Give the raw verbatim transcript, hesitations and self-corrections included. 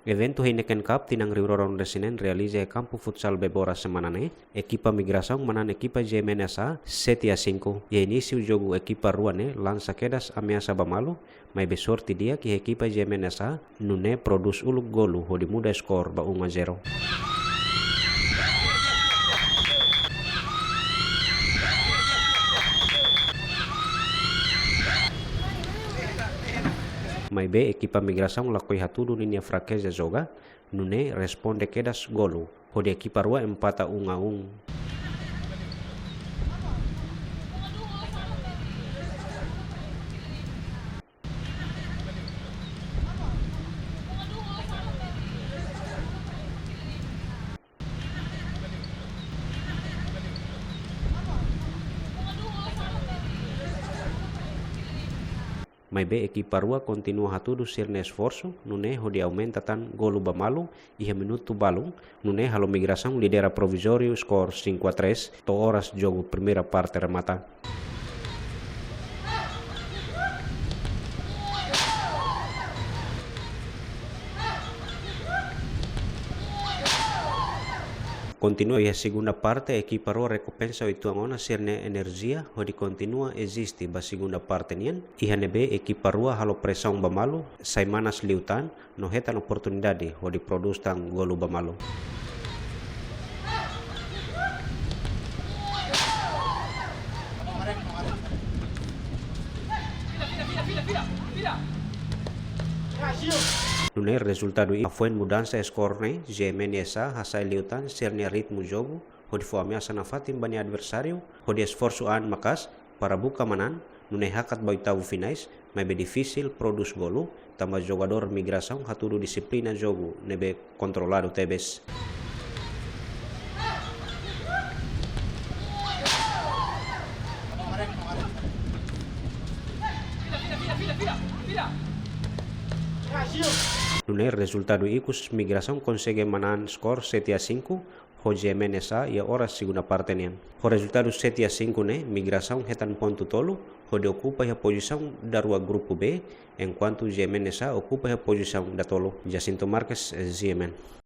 Eventu Heineken Cup tinan rihun rua ruanulu-resin-neen realiza iha kampu futsal Bebora semana ne'e, ekipa Migrasaun manán ekipa G M N S A sete a cinco. Iha inísiu jogu ekipa rua ne'e lansa kedas ameasa ba malu, maibé sorte di'ak iha ekipa G M N S A, nune'e prodús uluk golu hodi muda skor ba um a zero. Maibé ekipa Migrasaun lakohi hatudu ninia frakeza joga, nune'e responde kedas golu, hodi ekipa rua empata um a um. Maibé ekipa rua kontinua hatudu sira-nia esforsu, nune'e hodi aumenta tan golu ba malu iha minutu balun, nune'e halo Migrasaun lidera provizóriu skor cinco a três, to'o oras jogu primeira parte remata. Kontinua iha segunda parte, ekipa rua rekompensa uitoan ona sira-nia enerjia hodi kontinua eziste ba segunda parte nian, iha ne'ebé ekipa rua halo presaun ba malu, sai manas liután, no hetan oportunidade hodi prodús tan golu ba malu. Nune'e rezultadu ikus hafoin mudansa skor ne'e, G M N S A hasa'e liután sira-nia ritmu jogu, hodi fó ameasa nafatin ba nia adversáriu, hodi esforsu an maka'as para buka manán, nune'e hakat ba oitavu finais, maibé difisil prodús golu, tanba jogadór Migrasaun hatudu dixiplina jogu ne'ebé kontroladu tebes. Nune'e rezultadu ikus, Migrasaun konsege manán skor sete a cinco, ho G M N S A iha oras segunda parte nian. Ho rezultadu sete a cinco ne'e, Migrasaun hetan pontu tolu, hodi okupa iha pozisaun darua grupu B, enkuantu G M N S A okupa iha pozisaun datolu. Jacinto Marques, G M N.